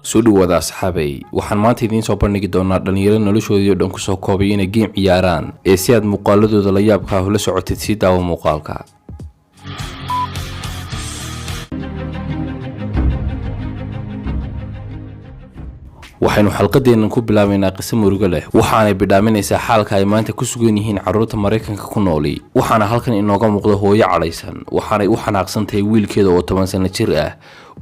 Soo dhawaada asxaabay, waxaan maanta idiin soo bandhigi doonaa dhalinyaro noloshoodii oo dhan kusoo koobay inay game ciyaaraan. Ee si aad muuqaaladooda la yaabka ah ula socotid, sii daawo muuqaalka. Waxaynu xalqadeennan ku bilaabaynaa qiso murugo leh, waxaanay bidhaaminaysaa xaalka ay maanta ku sugan yihiin carruurta Maraykanka ku nooli. Waxaana halkan inooga muuqda hooyo cadhaysan. Waxaanay u xanaaqsan tahay wiilkeeda oo 10 sano jir ah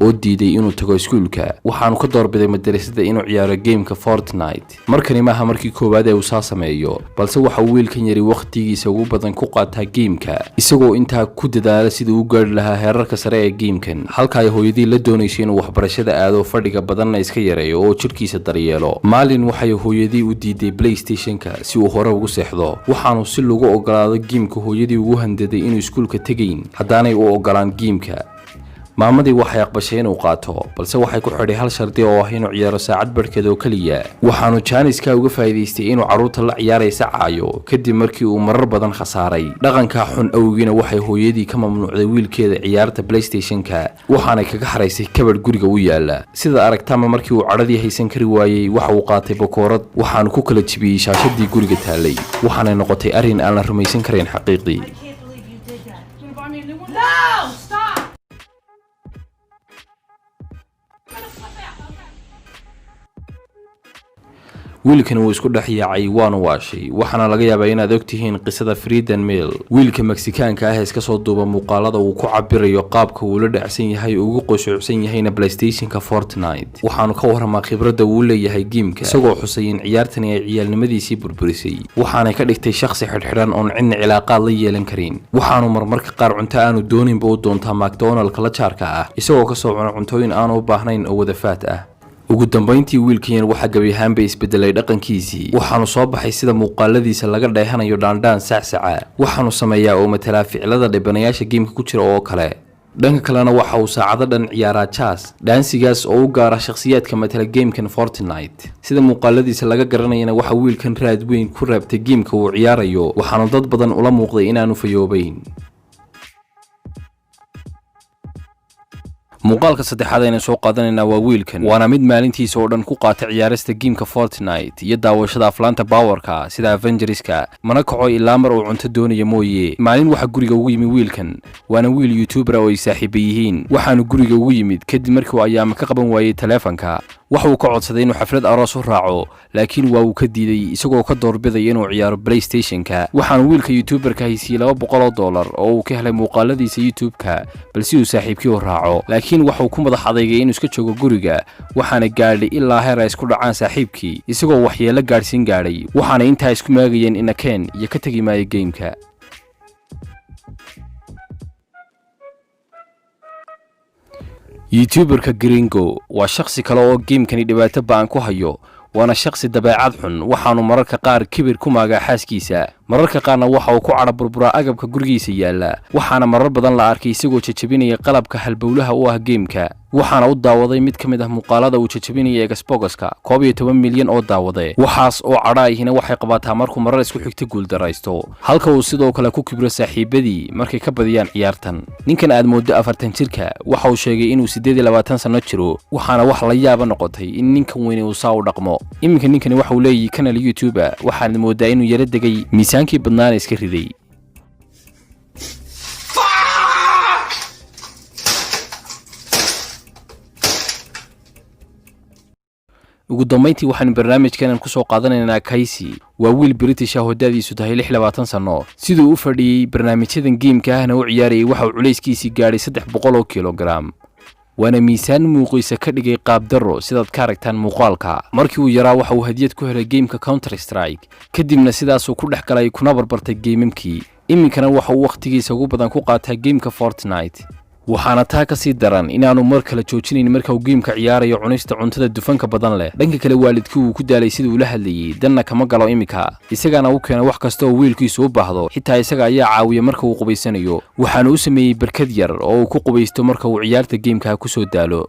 oo diiday inuu tago iskuulka. Waxaanu ka doorbiday madarasada inuu ciyaaro gameka Fortnite. Markani maaha markii koowaad ee uu saa sameeyo, balse waxa uu wiilkan yari wakhtigiisa ugu badan ku qaataa gameka, isagoo intaa ku dadaala sidii u gaari lahaa heerarka sare ee gamekan, halka ay hooyadii la doonayso inuu waxbarashada aado, fadhiga badanna iska yareeyo oo jidhkiisa daryeelo. Maalin waxay hooyadii u diiday PlayStationka si uu hore ugu seexdo. Waxaanu si lagu ogolaado gameka hooyadii ugu handaday inuu iskuulka tegayn haddaanay u ogolaan gameka. Maamadii waxay aqbashay inuu qaato, balse waxay ku xidhay hal shardi oo ah inuu ciyaaro saacad barhkeed oo keliya. Waxaanu jaaniska uga faa'iidaystay inuu carruurta la ciyaaraysa caayo, kadib markii uu marar badan khasaaray. Dhaqankaa xun awgiina waxay hooyadii ka mamnuucday wiilkeeda ciyaarta PlayStationka, waxaanay kaga xaraysay kabadh guriga u yaala. Sida aragtaama, markii uu cadhadii haysan kari waayey, waxa uu qaatay bakoorad, waxaanu ku kala jibiyey shaashadii guriga taalay. Waxaanay noqotay arrin aan la rumaysan karayn xaqiiqdii. I can't believe you did that. You wanna buy me a new one? No! Stop! I'm gonna flip out. Okay. Wiilkan wuu isku dhex yaacay, waanu waashay. Waxaana laga yaabaa inaad ogtihiin qisada Freedan Mill, wiilka Meksikaanka ah ee iska soo duuba muuqaalada uu ku cabirayo qaabka uu la dhacsan yahay, ugu qoshuucsan yahayna PlayStationka Fortnite. Waxaanu ka waramaa khibradda uu leeyahay gameka, isagoo xusay in ciyaartani ay ciyaalnimadiisii burburisay, waxaanay ka dhigtay shakhsi xidhxidhan oon cidna cilaaqaad la yeelan karin. Waxaanu marmarka qaar cunto aanu dooninba u doontaa McDonaldka la jaarka ah, isagoo kasoo cuna cuntooyin aanu u baahnayn oo wadafaat ah. Ugu dambayntii wiilkan yar waxaa gebi ahaanba isbedelay dhaqankiisii. Waxaanu soo baxay, sida muuqaaladiisa laga dheehanayo, dhaandhaan sacsaca. Waxaanu sameeyaa oo matalaa ficilada dhibanayaasha gameka ku jira oo kale. Dhanka kalena waxa uu saacado dhan ciyaaraa jazz dance-igaas oo u gaara shakhsiyaadka matala gamekan Fortnite. Sida muuqaaladiisa laga garanayana, waxa wiilkan raad weyn ku raabtay gameka uu ciyaarayo, waxaanu dad badan ula muuqday inaanu fayoobayn. Muuqaalka saddexaad aynu soo qaadanaynaa waa wiilkan, waana mid maalintiisa oo dhan ku qaata ciyaarista gameka Fortnite iyo daawashada aflaanta powerka sida Avengerska, mana kaco ilaa mar uu cunto doonayo mooye. Maalin waxaa guriga ugu yimid wiilkan, waana wiil YouTuber oo ay saaxiiba yihiin. Waxaanu guriga ugu yimid kadib markii uu ayaama ka qaban waayey taleefanka. Waxa uu ka codsaday inuu xaflad aroos u raaco, laakiin waa uu ka diiday, isagoo ka doorbidaya inuu ciyaaro PlayStationka. Waxaanu wiilka YouTuberka haysiiyey $200 oo uu ka helay muuqaaladiisa YouTube-ka, balse uu saaxiibkii u raaco, laakiin waxauu ku madax adeygay inuu iska joogo guriga. Waxaana gaadhay ilaa heer ay isku dhacaan saaxiibkii, isagoo waxyeelo gaadhsiin gaadhay. Waxaana intaa isku maagayeen inakeen iyo ka tegi maayo gameka. YouTuberka Gringo waa shakhsi kale oo gamekani dhibaato ba'an ku hayo, waana shakhsi dabeecad xun. Waxaanu mararka qaar kibir ku maagaa xaaskiisa, mararka qaarna waxa uu ku cadha burburaa agabka gurigiisa yaalla. Waxaana marar badan la arkay isagoo jajabinaya qalabka halbowlaha u ah gameka. Waxaana u daawaday mid ka mid ah muuqaalada uu jajabinaya Xboxka 11 milyan oo daawade. Waxaas oo cadhaayihina waxay qabataa markuu marar isku xigta guuldaraysto, halka uu sidoo kale ku kibro saaxiibadii markay ka badiyaan ciyaartan. Ninkan aad mooddo 40 jirka waxa uu sheegay inuu 28 sanno jiro. Waxaana wax la yaaba noqotay in ninkan weyne uu saa u dhaqmo. Iminka ninkani waxa uu leeyahay kanal YouTube, waxaanad moodaa inuu yaro degay, miisaankii badnaana iska riday. Fuck! Ugu dambayntii waxaanu barnaamijkanan kusoo qaadanaynaa Kaysi. Waa wiil British ah oo da'diisu tahay 26 sanno. Siduu u fadhiyey barnaamijyadan gameka ahna u ciyaarayay, waxa uu culayskiisii gaadhay 300 kilogaram, waana miisaan muuqiisa ka dhigay qaabdarro, sidaad ka aragtaan muuqaalka. Markii uu yaraa waxa uu hadiyad ku helay gameka Counter Strike, kadibna sidaasuu ku dhex galay kuna barbartay gamemkii. Iminkana waxa uu wakhtigiisa ugu badan ku qaataa gameka Fortnite. Waxaana taa ka sii daran inaanu mar kale joojinayn marka uu gameka ciyaarayo cunista cuntada dufanka badan leh. Dhanka kale, waalidkii wuu ku daalay sidii ula hadlayey, danna kama galo iminka. Isagaana u keena wax kasta oo wiilkiisu u baahdo, xitaa isaga ayaa caawiya marka uu qubaysanayo. Waxaanu u sameeyey barkad yar oo uu ku qubaysto marka uu ciyaarta gameka ku soo daalo.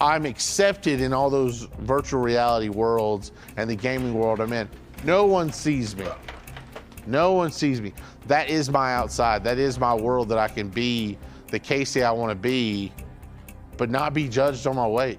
I'm accepted in all those virtual reality worlds and the gaming world I'm in. No one sees me. No one sees me. That is my outside. That is my world that I can be the Casey I want to be. But not be judged on my weight.